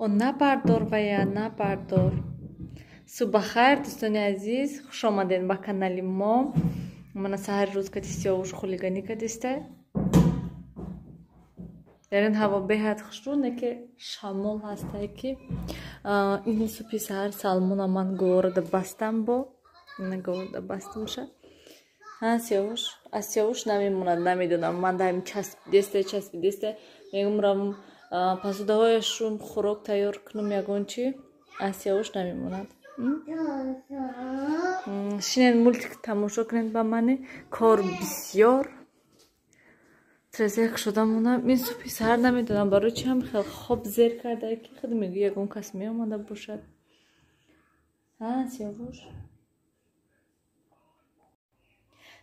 О, набардор вая, набардор. Субҳ бахайр, дӯстони азиз, хуш омадед ба канали мо. Мана саҳари рӯз кати Сиёвуш хулиганӣ кадиста. Дар ин ҳаво беҳад хушрӯ, не ки шамол ҳастае, ки ин субҳи саҳар Салмона ман говорада бастам, бо говорада бастамша. Ҳа, Сиёвуш, аз Сиёвуш намемонад, намедонам, ман даим часпидеста, часпидеста, мегум равм пасудаҳояшон хӯрок тайёр кунам, ягон чи, аз Сиёвуш намемонад. Шинен, мультик тамошо кунед, ба мани кор бисёр трезек шуда монам. Ин субҳи саҳар намедонам барои чи ҳам хел хоб зер карда, ки худ мегӯ ягон кас меомада бошад. Ҳа, Сиёвуш.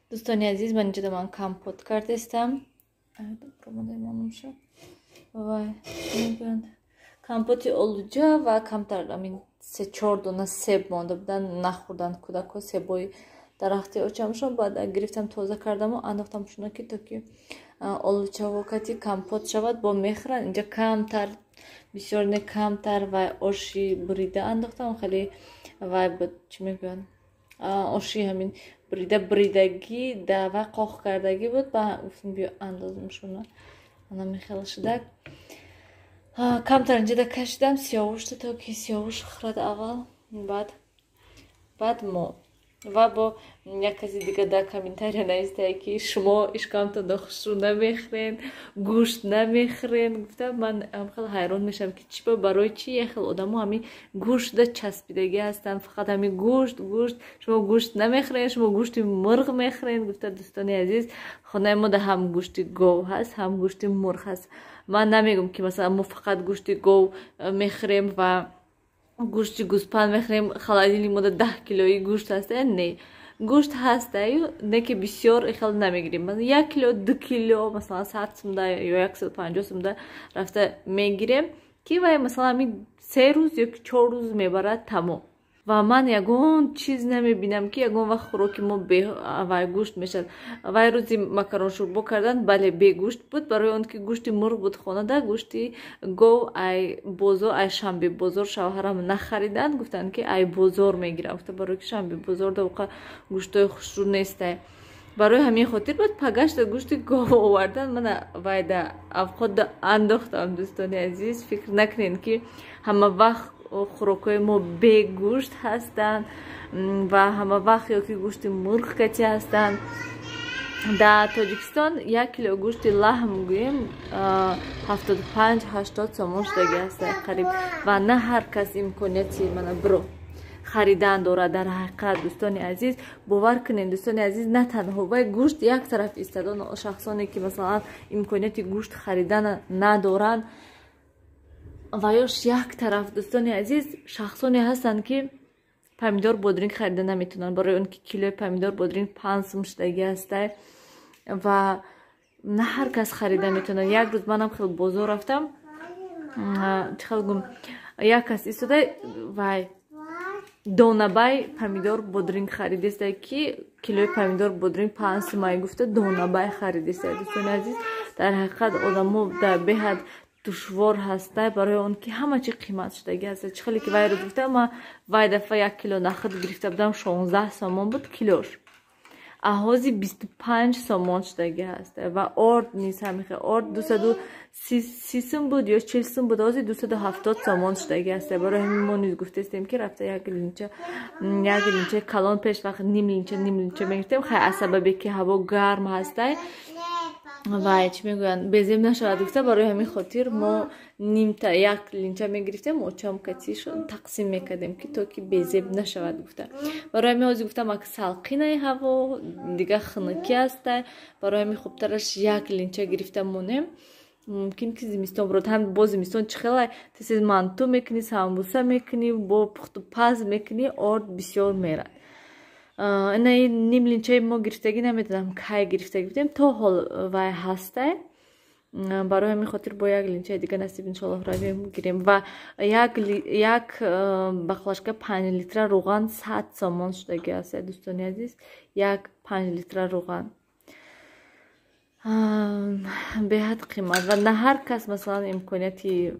Дӯстони азиз, ман инҷода ман компот кардестам. Вай, компоти олуҷа ва камтар амин се-чор дона себ монда будан, нахӯрданд кӯдакҳо себои дарахти очамшон. Баъд гирифтам, тоза кардаму андохтам шуна, ки то ки олучавокати компот шавад, бо мехӯранд. Инҷа камтар, бисёр не, камтар вай оши бурида андохтам, хеле вай буд, чӣ мегӯянд, оши ҳамин бурида, буридагӣ да вай қоқ кардагӣ буд. Ба гуфтам, биё андозам шуна, ана хел шудак. Камтар инҷода кашидам Сиёвушта, то ки Сиёвуш хӯрад аввал, баъд мо. Ва бо як каси дига дар комментария навистае, ки шумо ишкамтонда хушрӯ намехӯрен, гӯшт намехӯрен гуфта. Ман хеле ҳайрон мешавам, ки чӣ ба, барои чӣ як хел одамо ҳамин гӯштда часпидагӣ ҳастанд, фақат ҳамин гӯшт, гӯшт, шумо гӯшт намехӯрен, шумо гӯшти мурғ мехӯрен гуфта. Дӯстони азиз, хонаи мо да ҳам гӯшти гов ҳаст, ҳам гӯшти мурғ ҳаст. Ман намегӯм, ки масалан мо фақат гӯшти гов мехӯрем ва гӯшти гӯспанд мехӯрем, холодильник мода 10 килои гӯшт ҳаст. Не, гӯшт ҳастаю, не ки бисёр хел намегирем, 1 кило, 2 кило, масалан 100 сумда ё 150 сумда рафта мегирем, ки вай масалан ҳамин 3 рӯз ё 4 рӯз мебарад, тамом. Ва ман ягон чиз намебинам, ки ягон вақт хӯроки мо вай гӯшт мешавад. Вай рӯзи макарон шӯрбо кардан, бале, бегӯшт буд, барои он ки гӯшти мурғ буд хонада, гӯшти гов ай бозор, ай шанбе бозор шавҳарам нахариданд, гуфтанд, ки ай бозор мегирам гуфта, барои ки шанбе бозор да оқа гӯштҳои хушрӯ нестай. Барои ҳамин хотир баъд пагашта гӯшти гов овардан, мана вайда авқотда андохтам. Дӯстони азиз, фикр накунед, ки ҳама вақт хӯрокҳои мо бегӯшт ҳастанд ва ҳама вақт ё ки гӯшти мурғ кати ҳастанд. Дар Тоҷикистон 1 кило гӯшти лаҳм гӯем 75-80 сомон шудагӣ ҳаста қариб, ва на ҳар кас имконияти мана биро харидан дорад. Дар ҳақиқат, дӯстони азиз, бовар кунед, дӯстони азиз, на танҳо вай гӯшт як тараф истадон, шахсоне ки масалан имконияти гӯшт харидан надоранд, ва ёш як тараф, дӯстони азиз, шахсоне ҳастанд, ки помидор, бодринг харида наметавонанд, барои он ки килои помидор, бодринг 5 сум шудагӣ ҳастай ва на ҳар кас харида метавонад. Як рӯз манам хел бозор рафтам, чӣ хел гум, як кас истода, вай донабай помидор, бодринг харидеста, ки килои помидор, бодринг 5 сумай гуфта, донабай харидеста. Дӯстони азиз, дар ҳақиқат одамо дар беҳад душвор ҳаста, барои он ки ҳама чи қимат шудагӣ ҳаста. Чӣ хеле ки вай рӯз гуфта, ма вай дафъа 1 кило нахӯд гирифта будам, 16 сомон буд килош, а ҳози 25 сомон шудагӣ ҳаста. Ва орд низ ҳамихел, орд 230 сум буд ё 40 сум буд, ҳози 270 сомон шудагӣ ҳаста. Барои ҳамин мо низ гуфтестем, ки рафта як линча, як линчаи калон, пеш вақт ним линча, ним линча мегирифтем. Хай, аз сабабе ки ҳаво гарм ҳастай, вай чӣ мегӯянд, безеб нашавад гуфта, барои ҳамин хотир мо нимта, як линча мегирифтем, очам катишон тақсим мекардем, ки то ки безеб нашавад гуфта. Барои ҳамин ҳозир гуфтам, ак салқинаи ҳаво, дига хунукӣ ҳастай, барои ҳамин хубтараш як линча гирифта монем, мумкин ки зимистон бурод. Ҳам бо зимистон чӣ хелай, тез манту мекунӣ, самбуса мекунӣ, бо пухту паз мекунӣ, орд бисёр мерад. Ина ним линчаи мо гирифтагӣ, намедонам кай гирифтагӣ будем, то ҳол вай ҳастай. Барои ҳамин хотир бо як линчаи дига насиб, иншоаллоҳ, равем гирем. Ва як баклажка 5 литра рӯған 100 сомон шудагӣ аст, дӯстони азиз, як 5 литра рӯған. Беҳад қимат ва на ҳар кас масалан имконияти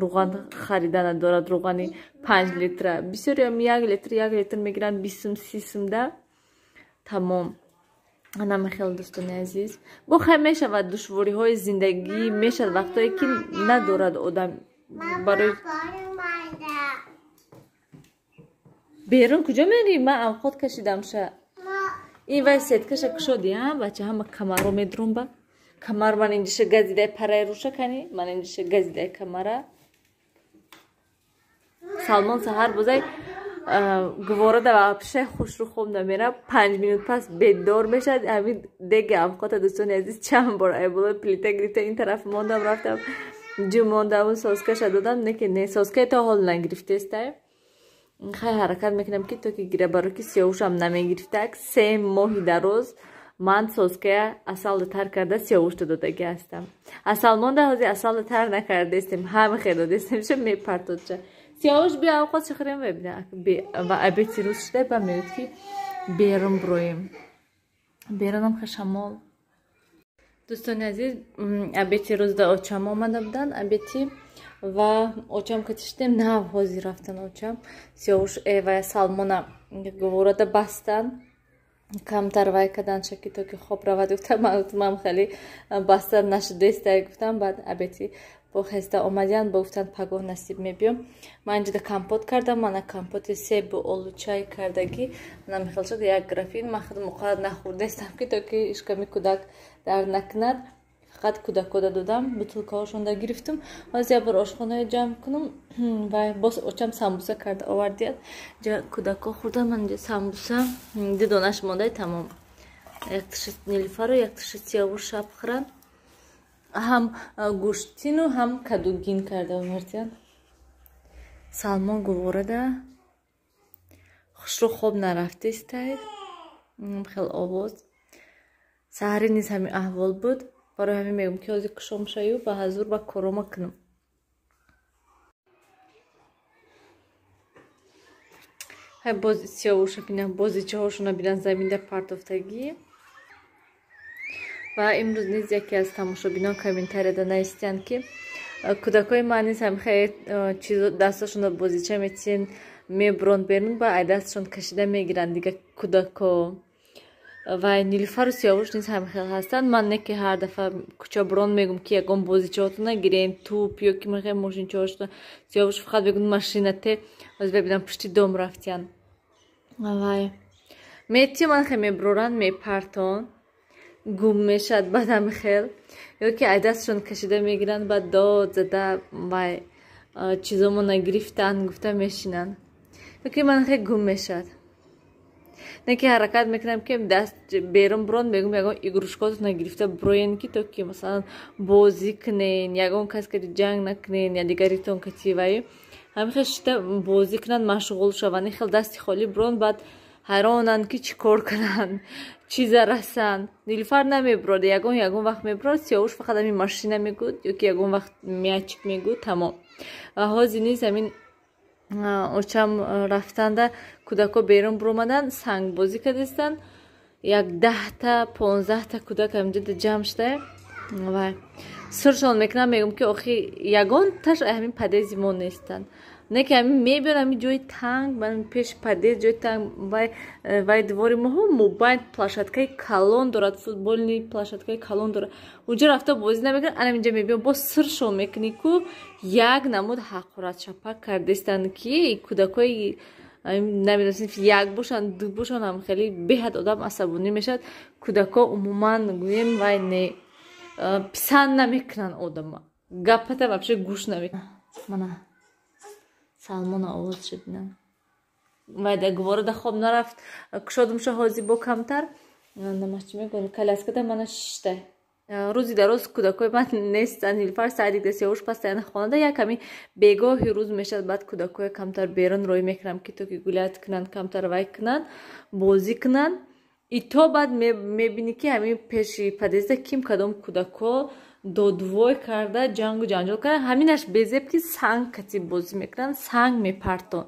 руған харидана дорад, руғани 5 литра. Бисёриам 1 литр, 1 литр мегиранд, 20 сум, 30 сумда тамом. Ана мехел, дӯстони азиз. Бо хай мешавад, душвориҳои зиндагӣ мешавад, вақтое ки надорад одам барои берун. Куҷо мерӣ? Ман авқот кашидам ша. Ин вай сеткаша кушоди, а бача, ҳама камаро медрумба. Камар ман инҷиша газидай, параи руша кани, ман инҷиша газидай камара. Салмон саҳар бозай гуворада вообще хушрӯ хоб намера, 5 минут пас бедор мешавад. Ҳамин деги авқота, дӯстони азиз, чанд бор ай болои плита гирифта ин тараф мондам, рафтам ҷу мондаму соскаша додам, не ки не, соскаи то ҳол нагирифтестай. Хай, ҳаракат мекунам ки то ки гира, баро ки сиёвушам намегирифтак. 3 моҳи дароз ман соская асалда тар карда сиёвушта додагӣ ҳастам. Асал монда, ҳозир асалда тар накардестем, ҳама хел додестем, ша мепартодша. Сиёвуш, биё авқот шихӯрем. Бибина, ва обеди рӯз шуда, ба мегӯяд ки берун броем. Берунам хашамол. Дӯстони азиз, обеди рӯзда очам омада буданд, обеди ва очам катиштем, нав ҳозир рафтан очам. Сиёвуш ва Салмона гуворада бастан, камтар вай кардан шаки, то ки хоб равад. Гуфтам, ман хеле баста нашудестай, гуфтам. Баъд обеди бо хеста омадиян, бо гуфтанд пагоҳ насиб мебиём. Ман инҷода компот кардам, мана компоти себу олучай кардагӣ, намехел шуд, як графин. Ман худ муқаррар нахӯрдестам ки то ки ишками кӯдак дард накунад, фақат кӯдакода додам, бутылкаҳошонда гирифтум. Ҳозир як бор ошхонаро ҷамъ кунам ва боз очам самбуса карда овардият, ҷа кӯдакҳо хӯрдан. Ман инҷа самбуса ду донаш мондай, тамом. Якташи Нилфару, якташи Сиёвуш шаб хӯранд. Ҳам гӯштину ҳам кадугин карда овардиянд. Салмон гуворада хушрӯ хоб нарафтестай, хел овоз. Саҳарӣ низ ҳамин аҳвол буд. Барои ҳамин мегӯям ки ҳозир кушом шаю ба ҳазур ба корома кунам. Ҳай, боз сиёвуша бинам, бозичаҳошона бинам, заминда партофтагӣ. Ва имрӯз низ яке аз тамошобинон комментарияда навистиянд ки кӯдакҳои ман низ ҳам хеле чизо дасташонро бозича метиҳен, мебуранд берун, ба ай дасташон кашида мегиранд дига кӯдакҳо. Ва Нилуфару Сиёвуш низ ҳам хел ҳастанд. Ман не ки ҳар дафъа кӯча бурон мегӯм ки ягон бозичаҳотона гирем, туп ё ки мехоҳем мошинчаҳошона. Сиёвуш фақат мегӯяд машина те. Ҳозир бибинам, пушти дом рафтиянд. Вай метиё, ман хел мебуроранд, мепартон, гум мешавад баъдам хел, ё ки ай дасташон кашида мегиранд, баъд дод зада вай чизомо нагирифтанд гуфта мешинанд, ё ки ман хел гум мешавад. Не ки ҳаракат мекунам ки даст берун бурон, мегӯм ягон игрушкотона гирифта буроен ки то ки масалан бозӣ кунен, ягон кас кати ҷанг накунен, я дигаритон кати вай ҳамин хел шита бозӣ кунанд, машғул шаванд. Ин хел дасти холӣ бурон, баъд ҳайронанд ки чӣ кор кунанд, чиза расанд. Нилуфар намебурод, ягон ягон вақт мебурод. Сиёвуш фақат ҳамин машина мегӯд ё ки ягон вақт мячик мегӯд, тамом. Ва ҳозир низ ҳамин очам рафтанда кӯдакҳо берун буромаданд, сангбозӣ кардастанд. Як 10-та, 15-та кӯдак ҳаминҷода ҷамъ шуда вай суршон мекунам. Мегӯм ки охи ягонташ ҳамин подъезди мо нестанд. Не ки ҳамин мебиён, ҳамин ҷои танг, ман пеши подъезд ҷои танг, вай двори моҳо мобайн площадкаи калон дорад, футбольный площадкаи калон дорад, унҷо рафта бозӣ намекунад, ана инҷа мебиён, боз сиршон мекунӣ ку як намуд ҳақоратшапак кардестанд ки кӯдакҳои намедонам синфи як бошанд, ду бошанд, ҳам хеле беҳад одам асабонӣ мешавад. Кӯдакҳо умуман гӯем вай не писанд намекунанд одама, гапата вообще гӯш намекунанд. Мана Салмона овоз шудинам, вай да гуворада хоб нарафт, кушодумша ҳозир бо камтар намаш чӣ мегӯям, коляскада мана шишта. Рӯзи дароз кӯдакҳои ман нестанд. Нилуфар саъди Сиёвуш пастаяна хонада, як ҳамин бегоҳи рӯз мешавад, баъд кӯдакҳоя камтар берун рӯй мекунам ки то ки гулят кунанд, камтар вай кунанд, бозӣ кунанд. И то баъд мебинӣ ки ҳамин пеши подъезда ким кадом кӯдакҳо додвой карда, ҷангу ҷанҷол карда. Ҳаминаш безеб ки санг кати бозӣ мекунанд, санг мепартон.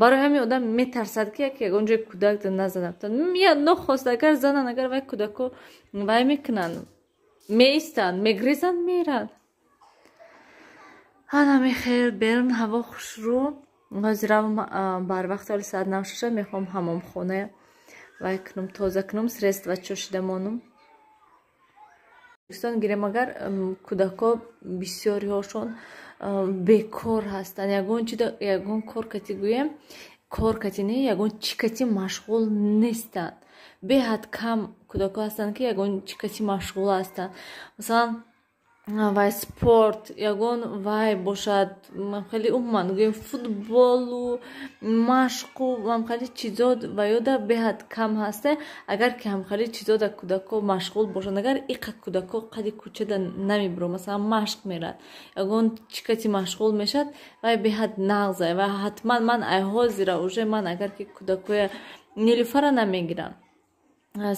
Барои ҳамин одам метарсад ки як ягон ҷои кӯдак назанад. Нохост агар зананд, агар вай кӯдакҳо вай мекунанд. Меистанд, мегрезанд, меранд. Ана мехел берун ҳаво хушрӯ. Ҳозир равам барвақт ҳоли соат 9:00 мехоҳам ҳамомхона вай кунам, тоза кунам, средства чошида монам. Дӯстон, гирем агар кӯдако бисёриҳошон бекор ҳастанд, ягон чида, ягон кор кати гӯем, кор кати не, ягон чӣ кати машғул нестанд. Беҳад кам кӯдако ҳастанд, ки ягон чӣ кати машғул ҳастанд. Масалан, вай спорт, ягон вай бошад, хеле умуман гӯем футболу машқу хеле чизо ва ёда беҳад кам ҳаста. Агар ки ҳамхеле чизо дар кӯдако машғул бошанд, агар иқа кӯдако қади кӯчада намебурад, масалан машқ мерад, ягон чӣ кати машғул мешавад, вай беҳад нағза. Ва ҳатман ман ай ҳозира уже ман агар ки кӯдакоя Нилуфара намегирам,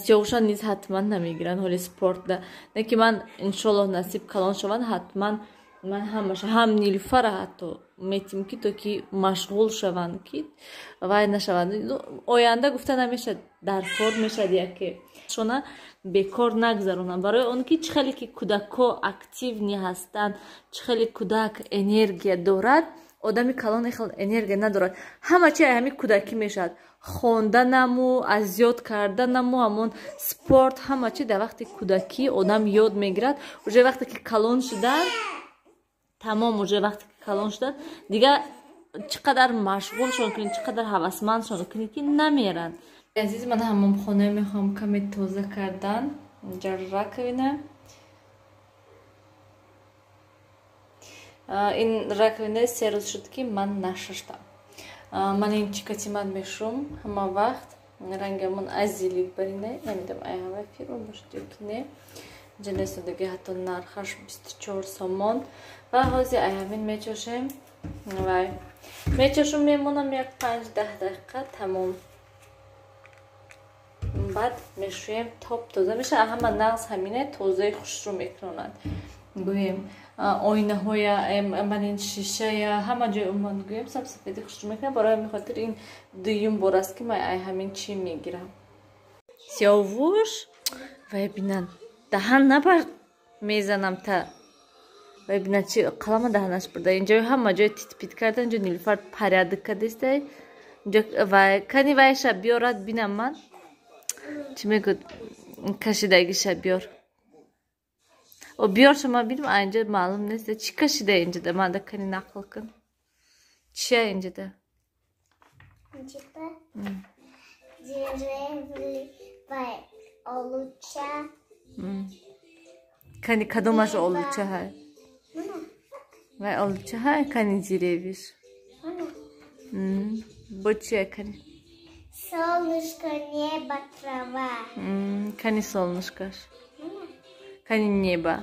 Сиёвуша низ ҳатман намегиранд ҳоли спортда. Не ки ман иншоллоҳ насиб калон шаванд, ҳатман ман ҳамаша ҳам Нилуфара ҳатто метим, ки то ки машғул шаванд, ки вай нашаванд. Оянда гуфта намешад, дар кор мешад яке шона бекор нагзаронанд. Барои он ки чӣ хеле ки кӯдако активный ҳастанд, чӣ хеле кӯдак энергия дорад, одами калон хел энергия надорад. Ҳама чи ҳамин кӯдакӣ мешавад. Хонданаму, аз ёд карданаму, ҳамон спорт, ҳама чи дар вақти кӯдакӣ одам ёд мегирад. Уже вақте ки калон шудан, тамом, уже вақте ки калон шудан, дигар чӣ қадар машғулшон кунӣ, чӣ қадар ҳавасмандшон кунӣ, ки намеранд. Азиз, ман ҳамомхона мехоҳам каме тоза кардан. Инҷа раковина. Ин раковина 3 рӯз шуд, ки ман нашуштам. Ман ин чӣ кати ман мешум ҳама вақт. Рангамон азилик барина, намедонам ай ҳава фирма бошад ё ки не. Инҷа нестадаги, ҳатто нархаш 24 сомон. Ва ҳозир ай ҳамин мечошем. Вай мечошум, мемонам як 5-10 дақиқа, тамом. Баъд мешӯем, топ тоза мешавад. Ҳама нағз ҳамине тозаи хушрӯ мекунонад. Гӯем оинаҳоя, ман ин шишая, ҳама ҷой умуман гӯем сабсафеди хушрӯ мекунад. Барои ҳамин хотир ин дуюм бор аст, ки ман ай ҳамин чӣ мегирам. Сиёвуш вай бинан даҳан набар мезанам та. Вай бинан чи қалама даҳанаш бурда. Инҷо ҳама ҷой титпит карда, инҷо Нилуфар порядок кардестай. Инҷо вай кани вайша биёрад бинам ман. Чӣ мегӯд, кашидагиша биёр. О биёр шума бинам, а инҷа маълум нест чӣ кашида инҷада. Манда кани нақл кун. Чия инҷада? Инҷада деревли вай олуча. Кани кадомаш олуча ҳай? Вай олуча ҳай, кани деревиш. Бо чия кани? Солнышко, небо, трава. Кани солнышкаш? Кани небо.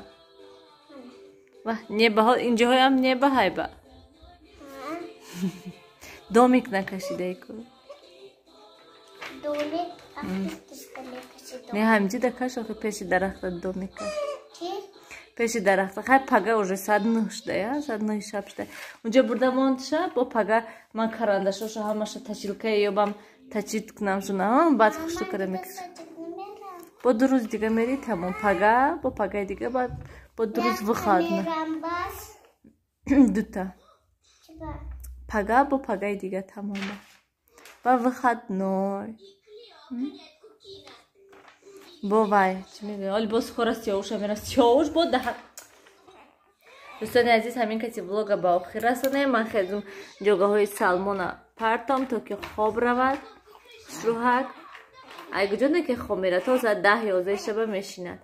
Ва небо, инҷоҳоям небо ҳайба. Домик накашидаи ку? Домик ахтишка мекашидам. Не, ҳаминҷо да каш, охи пеши дарахта домик каш. Пеши дарахта. Хай пага уже соат 9 шуда, я? Соат 9 шаб шуда. Унҷо бурда монд шаб, бо пага ман карандашоша ҳамаша тачилкая ёбам, тачид кунам шуна, баъд хушрӯ кара мекашам. Бо 2 рӯз дига мери, тамом. Пага, бо пагаи дига, баъд бо 2 рӯз выходной. Дута. Пага, бо пагаи дига тамом. Ба выходной. Бо вай, чӣ мегӯям? Оли боз хора Сиёвуша мера. Сиёвуш бо даҳа. Дӯстони азиз, ҳамин кати влога ба охир расонем. Ман хезум ҷогаҳои Салмона партом, то ки хоб равад. Хушрӯҳак. Ай куҷо не ки хоб мерад, то соат 10-11 шаба мешинад.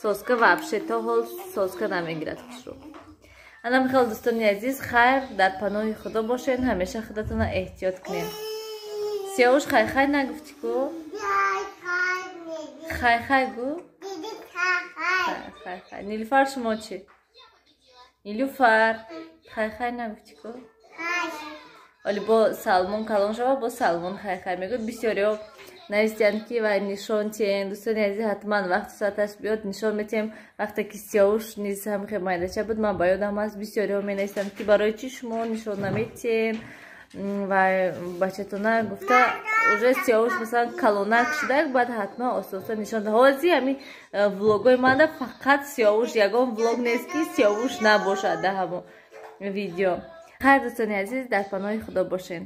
Соска вообще то ҳол соска намегирад хушрӯ. Ана михел дӯстони азиз, хайр, дар паноҳи Худо бошед, ҳамеша худатонро эҳтиёт кунед. Сиёвуш хай-хай нагуфтӣ ку? Хай-хай гу? Хай-хай. Нилуфар шумо чӣ? Нилуфар хай-хай нагуфтӣ ку? Оли бо Салмон калон шава, бо Салмон хай-хай мегӯяд. Бисёриҳо навистиянд, ки вай нишон тиҳен. Дӯстони азиз, ҳатман вақту соаташ биёд нишон метиҳем. Вақте ки Сиёвуш низ ҳамхе майдача буд, ман ба ёдам аст, бисёриҳо менависанд, ки барои чӣ шумо нишон наметиҳен. Ва бачатона гуфта, уже Сиёвуш, масалан, калонак шудак, баъд ҳатман оста оста нишон. Ҳозир ҳамин влогои манда фақат Сиёвуш, ягон влог нест, ки Сиёвуш набошад да ҳамон видео. Хайр, дӯстони азиз, дар паноҳи Худо бошед.